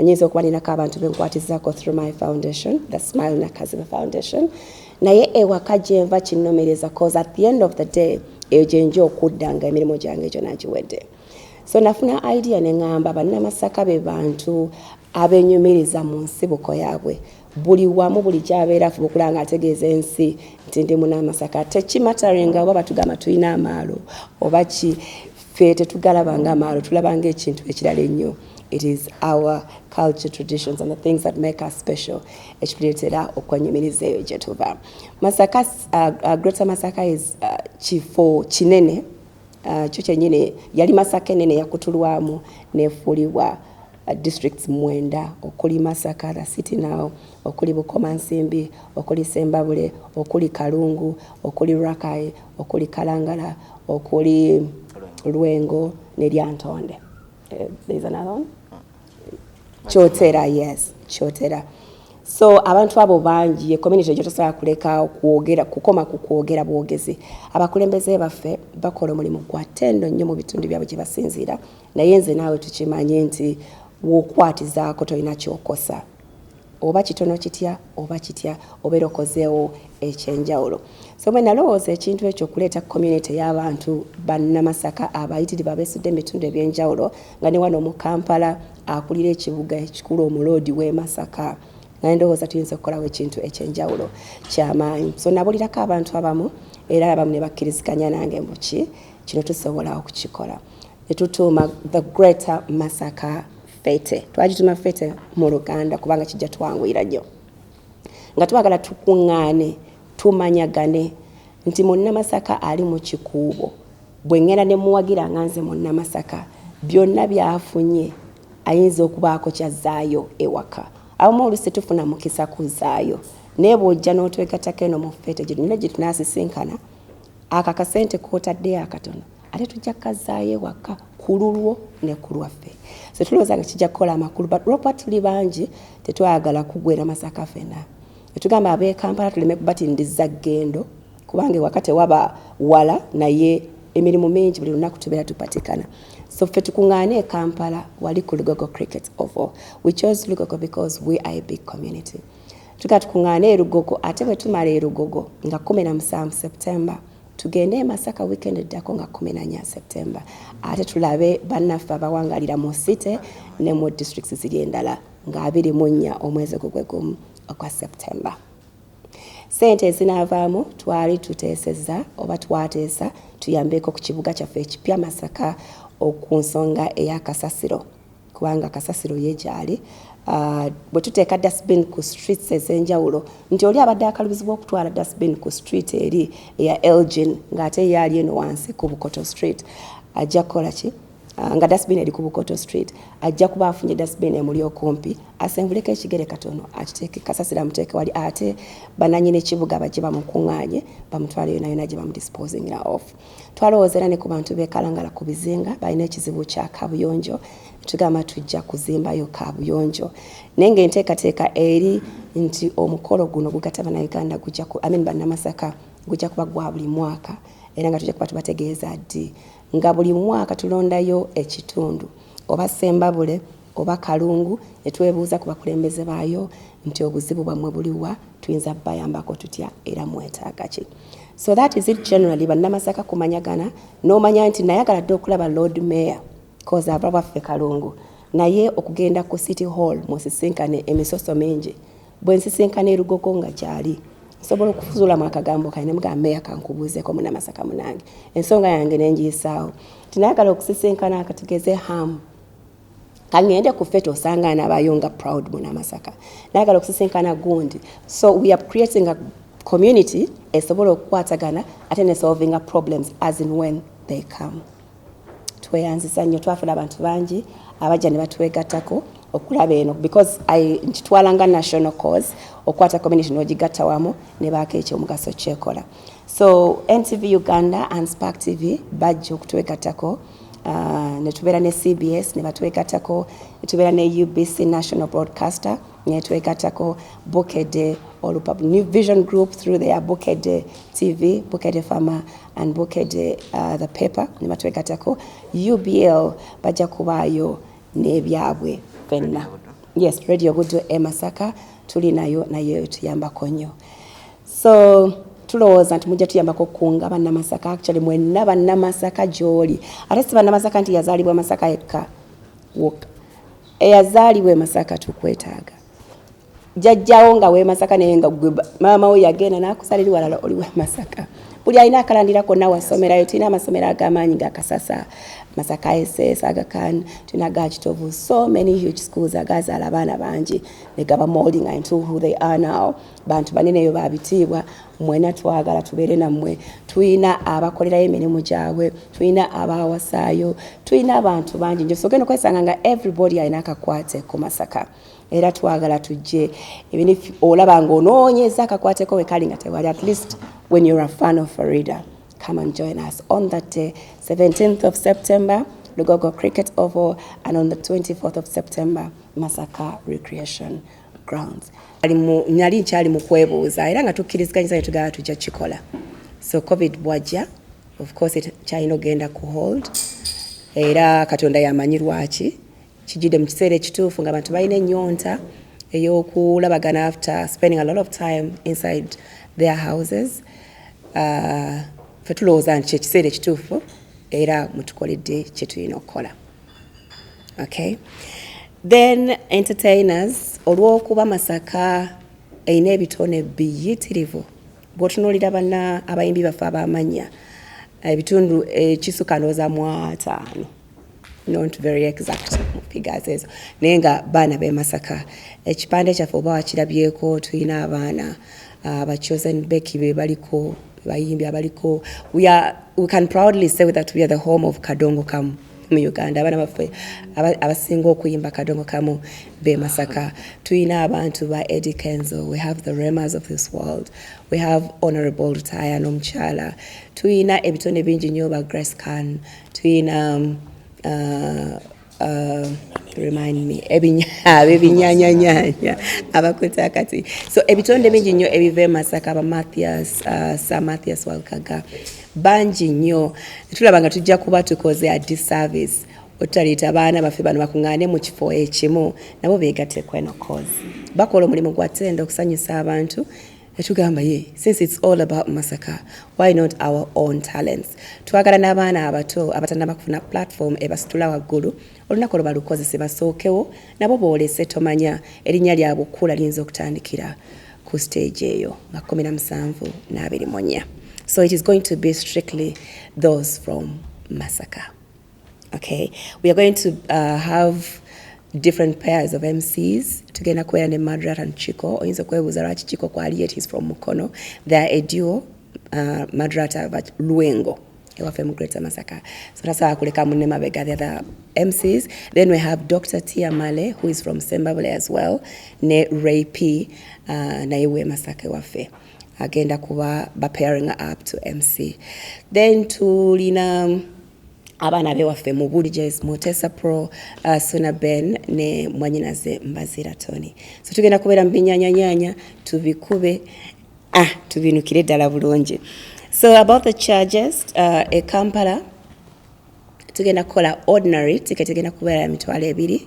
Nyinza okuba ninako abantu benkwatizaako through my foundation, the Smile Nakaziba Foundation, naye ewaka gyenva kinnomereza, 'cause at the end of the day eyo gyenja okudda nga emirimu gyange gyonna giwedde. So nafuna idea ne ŋŋamba, Bannamasaka be bantu abenyumiriza mu nsibuko yaabwe. Buli wamu, buli kyabeera, afuba okulaba nga ategeeza ensi nti ndi Munnamasaka. Tekimatteringa oba batugamba tulina amaalo oba ki, ffe tetugalaba nga amaalo, tulaba nga ekintu ekirala ennyo. It is our culture, traditions and the things that make us special ekituleetera okwenyumiriza eyo gye tuva. Masaka, Greater Masaka is kifo kinene. Kyo kyennyini yali Masaka enene, yakutulwamu nefuulibwa districts 9, okuli Masaka the city now, okuli Bukomansimbi, okuli Sembabule, okuli Kalungu, okuli Rakai, okuli Kalangala, okuli Lwengo ne Lyantonde. There's another one, Kyotera. Yes, Kyotera. So abantu abo bangi, ye community egyo tosobola kuleka kwogera, kukoma ku kwogera bwogezi. Abakulembeze baffe bakola omulimu gwa ttendo nnyo mu bitundu byabwe gye basinziira, naye nze naawe tukimanye nti w'okwatizaako tolina kyokosa, oba kitono kitya oba kitya, obeera okozeewo ekyenjawulo. So bwe nalowooza ekintu ekyo, okuleeta community y'abantu Bannamasaka abayitirivu abeesudde mu bitundu ebyenjawulo, nga ne wano mu Kampala akulira ekibuga ekikulu omuloodi w'e Masaka, nga ndowooza tuyinza okukolawo ekintu ekyenjawulo kyamaanyi. So nabulirako abantu abamu, era abamu ne bakkiriziganya nange mbuki kino tusobola okukikola, ne tutuuma the Greater Masaka Fete. Twagituma Fete mu Luganda kubanga kijja twanguyira nnyo, nga twagala tukuŋŋaane, tumanyagane nti Munnamasaka ali mu Kikuubo, bwe ŋŋenda ne muwagira nga nze Munnamasaka, byonna byafunye ayinza okubaako kyazzaayo ewaka. Abamu oluusi tufuna mukisa kuzzaayo, naye bw'ojja n'otwegattako eno mu fete gyonna gye tunaasisinkana, ako akasente k'otaddeyo akatono ate tujja kukazzaayo ewaka ku lulwo ne ku lwaffe. So tulowooza nga kijja kukola amakulu, but lwokuba tuli bangi, tetwagala kugwera Masaka fenna. Netugamba ab'e Kampala tuleme kubatindiza ggendo, kubanga ewaka tewaba wala, naye emirimu mingi, buli lunaku tubeera tupatikana. So ffe tukuŋŋaane e Kampala wali ku Lugogo Cricket Oval. We chose Lugogo because we are a big community. Tuga tukuŋŋaane e Lugogo, ate bwe tumala e Lugogo nga 17 September, tugende e Masaka weekend eddako nga 14 September, ate tulabe bannaffe abawangalira mu city ne mu districts ziri endala nga 24 omwezi ogwo gwe gumu ogwa September. Sente ezinaavaamu twali tuteesezza oba twateesa tuyambeko ku kibuga kyaffe ekipya Masaka ku nsonga ey'akasasiro, kubanga kasasiro ye gyali. Bwe tuteeka dustbin ku streets ez'enjawulo, nti oli abadde akalubizibwa okutwala dustbin ku street eri eya Elgin ng'ate ye ali eno wansi ku Bukoto Street, ajja kukola ki? Nga dustbin eri ku Bukoto Street, ajja kuba afunye dustbin emuli okumpi, asenvuleko ekigere katono, akiteeke kasasiro amuteeke wali, ate bananyini ekibuga bajje bamukuŋŋaanye, bamutwale yona yona gye bamudisposingira off. Twalowooza era ne ku bantu b'ekalangala ku bizinga, balina ekizibu kya kabuyonjo. Tugamba tujja kuzimbayo kabuyonjo, naye ng'enteekateeka eri nti omukolo guno gugatta Bannayuganda gujja ku, I mean Bannamasaka, gujja kuba gwa buli mwaka, era nga tujja kuba tubategeeza ddi, nga buli mwaka tulondayo ekitundu oba Sembabule oba Kalungu, ne twebuuza ku bakulembeze baayo nti obuzibu bwammwe buliwa, tuyinza bayambako tutya, era mwetaaga ki? So that is it generally. Bannamasaka kumanyagana, n'omanya nti nayagala dde okulaba Lord Mayor 'cause ava bwaffe Kalungu, naye okugenda ku City Hall musisinkane emisoso mingi. Bwe nsisinkana erugogo nga gyali, nsobola okuzuulamu akagambo kange nemugamba, "Meya, kankubuuzeeko, Munnamasaka munange, ensonga yange nenjiyisaawo." Tinayagala okusisinkana akatugeze Ham, kaŋŋende ku fete, osanga anabayo nga proud Munnamasaka. Nayagala okusisinkana gundi. So we are creating a community esobola okukwatagana ate ne solving problems as in when they come. Tweyanziza nnyo, twafuna abantu bangi abajja ne batwegattako okulaba eno, because nkitwala nga national cause okwata community n'ogigatta wamu ne baako ekyomugaso kyekola. So NTV Uganda and Spark TV bajja okutwegattako, ne tubeera ne CBS ne batwegattako, ne tubeera ne UBC National Broadcaster ne twegattako, Bukedde Olupap, New Vision Group through their Bukedde TV, Bukedde Farmer and Bukedde the paper ne batwegattako, UBL bajja kubaayo. N'ebyabwe ffenna. Yes, Radio Buddu e Masaka tuli nayo, naye tuyambako nnyo. So tulowooza nti mujja tuyambako okukunga Bannamasaka, actually mwenna Bannamasaka gy'oli, ate si Bannamasaka nti yazaalibwa Masaka yekka wokka. Eyazaalibwa e Masaka tukwetaaga. Jjajjawo nga w'e Masaka, naye nga gwe maama we yagenda n'akusalira walala, oli w'e Masaka. Buli alina akalandira konna wasomerayo. Tulina amasomero ag'amaanyi ga Kasasa, Masaka SS, Aga Khan, tulina ga Kitovu, so many huge schools agazaala abaana bangi ne gaba molding into who they are now. Bantu banene eyo babitiibwa. Mwena twagala tubeere nammwe. Tulina abakolerayo emirimu gyabwe, tulina abawasaayo, tulina abantu bangi njo. So ogenda okwesanga nga everybody alina akakwate ku Masaka, era twagala tujje. Even if olaba nga onoonyeza akakwateko we kali nga tewali, at least when you're a fan of Farida, come and join us on that day, 17th of September, Lugogo Cricket Oval, and on the 24th of September, Masaka Recreation Grounds. Nali nkyali mu kwebuuza era nga tukkiriziganyiza ne tugamba tujja kikola. So COVID bwajja, of course it kyalina okugenda ku hold, era Katonda yamanyi lwaki kijjidde mu kiseera ekituufu nga abantu balina ennyonta ey'okulabagana after spending a lot of time inside their houses. Ffe tulowooza nti kyekiseera ekituufu era mutukoledde kye tulina okukola. Okay, then entertainers, olw'okuba Masaka erina ebitone biyitirivu, bw'otunuulira banna abayimbi baffe ab'amannya ebitundu ekisuka ndowooza mu 50, not very exact figures ezo, naye nga baana b'e Masaka. Ekipande kyaffe oba wakirabyeko, tulina abaana aba Chosen Becky be baliko, bayimbi abaliko. We can proudly say that we are the home of Kadongo Kamu mu Uganda. Abaana baffe abasinga okuyimba Kadongo Kamu be Masaka. Tulina abantu ba Eddie Kenzo, we have the Remas of this world, we have Honorable Lutaaya n'omukyala. Tulina ebitone bingi nnyo, ba Grace Khan, tulina remind me, abebinyanyanyanya abakweta akati. So ebitonde bingi nnyo ebiva e Masaka, aba Mathias, Sir Mathias Walkaga, bangi nnyo. Tulaba nga tujja kuba tukoze a disservice otutaleeta abaana baffe bano bakuŋŋaane mu kifo ekimu, nabo beegatte kweno cause bakola omulimu gwa ttendo okusanyusa abantu. Etugamba ye, since it's all about Masaka, why not our own talents? Twagala n'abaana abato abatannaba kufuna platform ebasitula waggulu, olunaku olwo balukozese, basookewo nabo boolese. Tomanya, erinnya lyabwe okukula liyinza okutandikira ku stage eyo nga 17 na 24. So it is going to be strictly those from Masaka. Okay, we are going to have different pairs of MCs. Tugenda kubeera ne Madrat and Chico. Oyinza okwebuuza lwaki Chico kwali, yet he's from Mukono. They are a duo. Madrat ava Lwengo ewaffe mu Greater Masaka, so tasobola kuleka munne mabega. The other MCs, then we have Dr. Tia Male, who is from Sembabule as well, ne Ray P, naye we Masaka ewaffe, agenda kuba ba pairing up to MC. Then tulina abaana bewaffe mu Bulijes, Mutesa Pro, Suna Ben ne mwanyinaze Mbazira Tony. So tugenda kubeera mu binyanyanyanya, tubikube, tubinukire ddala bulungi. So about the charges, e Kampala tugenda kukola ordinary ticket egenda kubeera ya 20,000,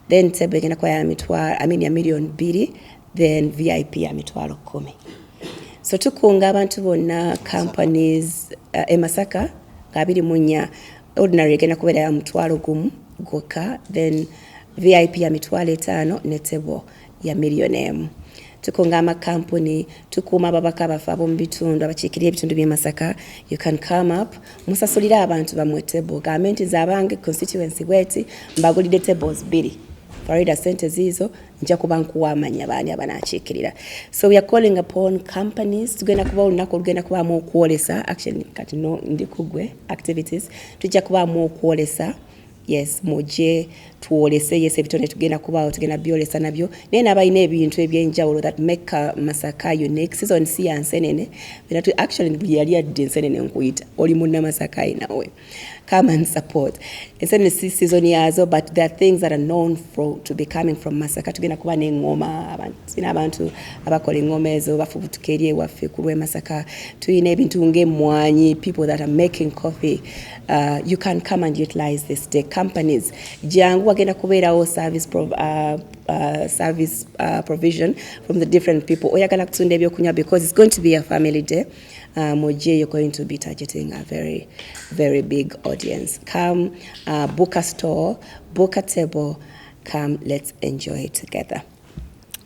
then table egenda kuba ya mitwalo, I mean, ya 2,000,000, then VIP ya 10,000. So tukunga abantu bonna, companies, e Masaka nga 24, ordinary egenda kubeera ya 10,000 gwokka, then VIP ya 50,000 ne table ya 1,000,000. Tukunga amakampuni, tukuuma ababaka baffe ab'omu bitundu abakiikirira ebitundu by'e Masaka. You can come up, musasulire abantu bammwe table. Gambe nti nze abange constituency bweti mbagulidde tables bbiri, Farida, sente ziizo, nja kuba nkuwa amanya baani abanaakiikirira. So we are calling upon companies. Tugenda kuba olunaku olugenda kubaamu okwolesa. Actually kati no ndi kugwe activities, tujja kubaamu okwolesa. Yes, mujje twolese. Yes, ebitone tugenda kubaawo, tugenda byolesa nabyo, naye n'abalina ebintu ebyenjawulo that make Masaka unique. Season si ya nsenene. Actually buli yali adde ensenene nkuyita oli munnamasaka nawe. Come and support. Ensenene si season yazo, but there are things that are known for to be coming from Masaka. Tugenda kuba n'eŋŋoma, tulina abantu abakola eŋŋoma ezo bafubutuka eri ewaffe ku lw'e Masaka. Tulina ebintu ng'emmwanyi, people that are making coffee. You can come and utilize this day. Companies, jangu, wagenda kubeerawo service provision from the different people. Oyagala kutunda ebyokunywa, because it's going to be a family day. Mujje, you're going to be targeting a very, very big audience. Come, book a store, book a table, come, let's enjoy together.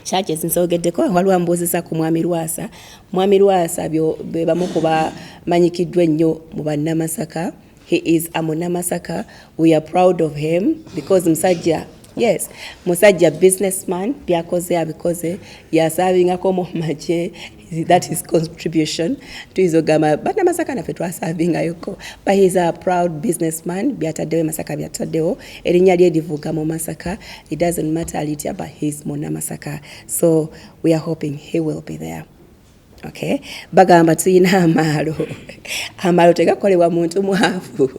Charges nsogeddeko. Waliwo ambuuzisa ku Mwami Lwasa. Mwami Lwasa be bamu ku bamanyikiddwa ennyo mu Bannamasaka. He is a Munnamasaka. We are proud of him because musajja, yes, musajja businessman, byakoze abikoze, yaservingako mu magye. That is contribution. Tuyinza okugamba Bannamasaka naffe twaservingayoko, but he is a proud businessman. Byataddewo e Masaka, byataddewo erinnya lye livuga mu Masaka. It doesn't matter litya, but he is Munnamasaka, so we are hoping he will be there. Okay, bagamba tuyina amaalo. Amaalo tegakolebwa muntu mwavu.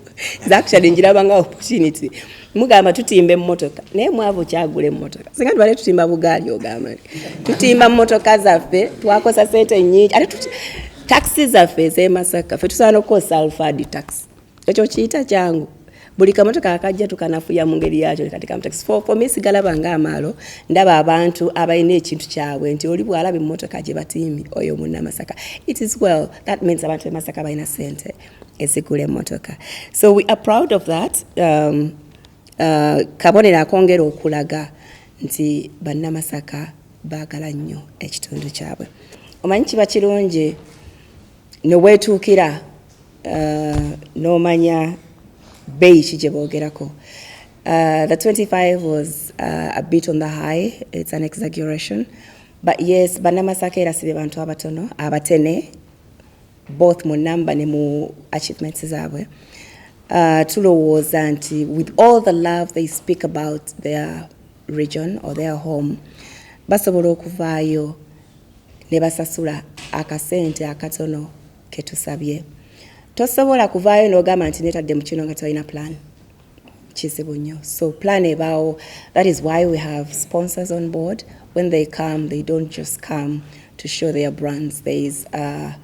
Nze actually njiraba nga opportunity. Mugamba tutimba emmotoka, naye mwavu kyagula emmotoka? Singa tubale tutimba bugaali, ogamba tutimba mmotoka zaffe, twakosa sente nyingi. Ate taxi zaffe ez'emasaka, ffe tusobola n'okukozesa Alphard taxi. Ekyo kiyita kyangu. Buli kamotoka akajja tukanafuya mu ngeri yakyo. Kati kamutaxi, for me sigalaba nga amaalo. Ndaba abantu abalina ekintu kyabwe, nti oli bw'alaba emmotoka gye batiimi, oyo Munnamasaka. It is well, that means abantu b'e Masaka balina sente ezigula emmotoka, so we are proud of that. Kabonero akongera okulaga nti Bannamasaka baagala nnyo ekitundu kyabwe. Omanyi kiba kirungi neweetuukira n'omanya bbeeyi ki gye boogerako. The 25 was a bit on the high. It's an exaggeration, but yes, Bannamasaka era si be bantu abatono abatene, both mu number ne mu achievements zaabwe. Tulowooza nti with all the love they speak about their region or their home, basobola okuvaayo ne basasula akasente akatono ketusabye. Tosobola kuvaayo n'ogamba nti netadde mu kino nga tolina plan. Kizibu nnyo. So plan ebaawo. That is why we have sponsors on board. When they come, they don't just come to show their brands. There is a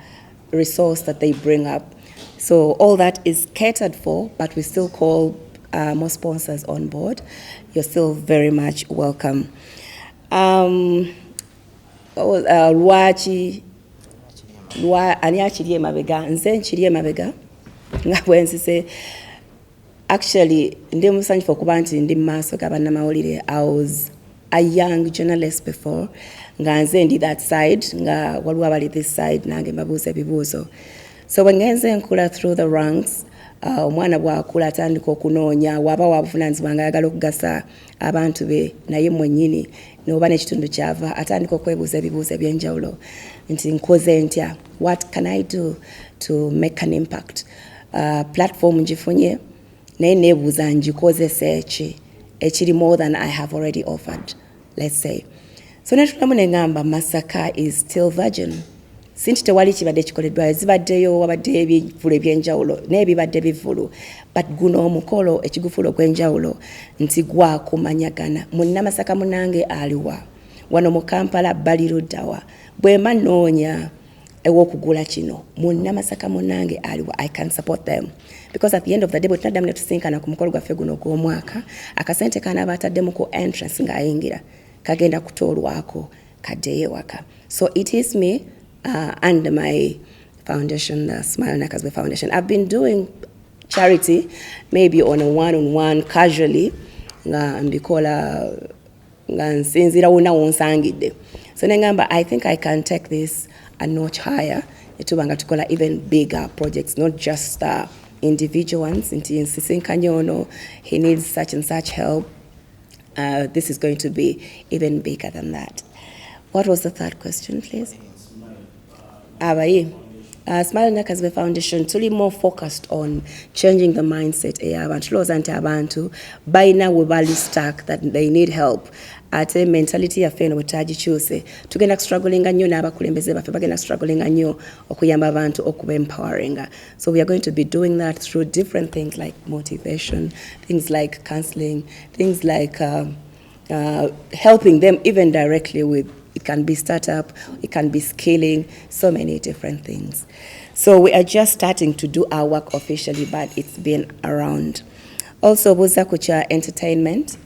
resource that they bring up, so all that is catered for, but we still call more sponsors on board. You're still very much welcome. Lwaki ani akiri emabega? Nze nkiri emabega nga bwensise. Actually, ndi musanyufu okuba nti ndi mu maaso ga bannamawulire. I was a young journalist before, nga nze ndi that side, nga waliwo abali this side, nange mbabuuza ebibuuzo. So bwe ngenze nkula through the ranks, omwana bw'akula atandika okunoonya waba wabuvunanyizibwa nga ayagala okugasa abantu be naye mwennyini noba n'ekitundu kyava, atandika okwebuuza ebibuuzo ebyenjawulo nti nkoze ntya? What can I do to make an impact? Platform ngifunye, naye neebuuza ngikozesa ki ekiri more than I have already offered, let's say. So netulamu neŋŋamba Masaka is still virgin. Si nti tewali kibadde kikoleddwayo, zibaddeyo, wabaddeyo ebivulu ebyenjawulo n'ebibadde bivulu, but guno omukolo ekigufuula ogw'enjawulo nti gwakumanyagana Munnamasaka munange aliwa wano mu Kampala, bali luddawa, bwema nnoonya ew'okugula kino, Munnamasaka munange aliwa, I can support them. Because at the end of the day, bwe tunaddamu ne tusinkana ku mukolo gwaffe guno ogw'omwaka, akasente kanaaba ataddemu ku entrance ng'ayingira kagenda kutoolwako kaddeyo ewaka. So it is me and my foundation, the Smile Nakazibwe Foundation. I've been doing charity maybe on a one-on-one, casually, nga mbikola nga nsinziira wonna wonsangidde. So nengamba I think I can take this a notch higher, netuba nga tukola even bigger projects, not just individual ones, nti nsisinkanye ono, he needs such and such help. This is going to be even bigger than that. What was the third question, please? Abayi. Smile Nakazibwe Foundation tuli more focused on changing the mindset ey'abantu. Tulowooza nti abantu balina we bali stuck, that they need help, ate mentality yaffe eno bwe tutagikyuse, tugenda kustrugglinga nnyo, n'abakulembeze baffe bagenda strugglinga nnyo okuyamba abantu okuba empoweringa. So we are going to be doing that through different things like motivation, things like counseling, things like helping them even directly with, it can be startup, it can be scaling, so many different things. So we are just starting to do our work officially, but it's been around. Also buza ku kya entertainment,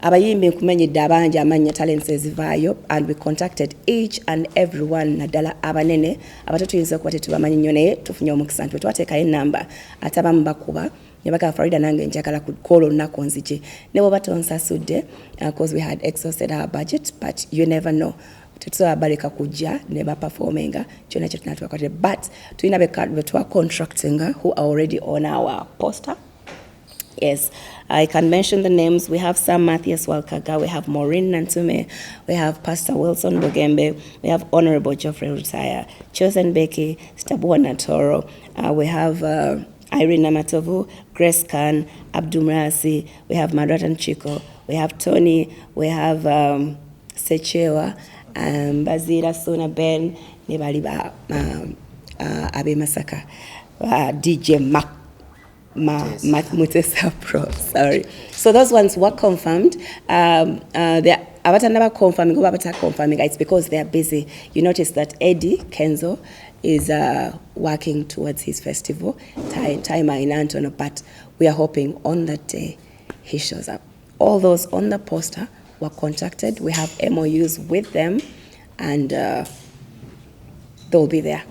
abayimbi nkumenyedde abangi amannya, talents ezivaayo, and we contacted each and every one, naddala abanene. Abato tuyinza okuba tetubamanyi nnyo, naye tufunye omukisa nti bwe twateekayo enamba, ate abamu bakuba ne bagamba, "Farida, nange njagala kukola olunaku nzije ne bwoba tonsasudde," because we had exhausted our budget. But you never know, tetusobola baleka kujja ne baperforminga kyonna kye tunatubakwatire, but tulina be twacontractinga who are already on our poster. Yes, I can mention the names. We have Sam Matthias Walkaga, we have Maureen Nantume, we have Pastor Wilson Bugembe, we have Honorable Geoffrey Rutaya, Chosen Becky, Stabua Natoro, we have Irene Namatovu, Grace Khan, Abdul Mrasi, we have Madratan Chico, we have Tony, we have Sechewa, Bazira Suna Ben, ne bali ba ab'e Masaka, DJ Mac Mutesa Pro, sorry. So those ones were confirmed. Abatannaba confirming oba abata confirming, it's because they are busy. You notice that Eddie Kenzo is working towards his festival, time in Antono, but we are hoping on that day he shows up. All those on the poster were contacted. We have MOUs with them, and they'll be there.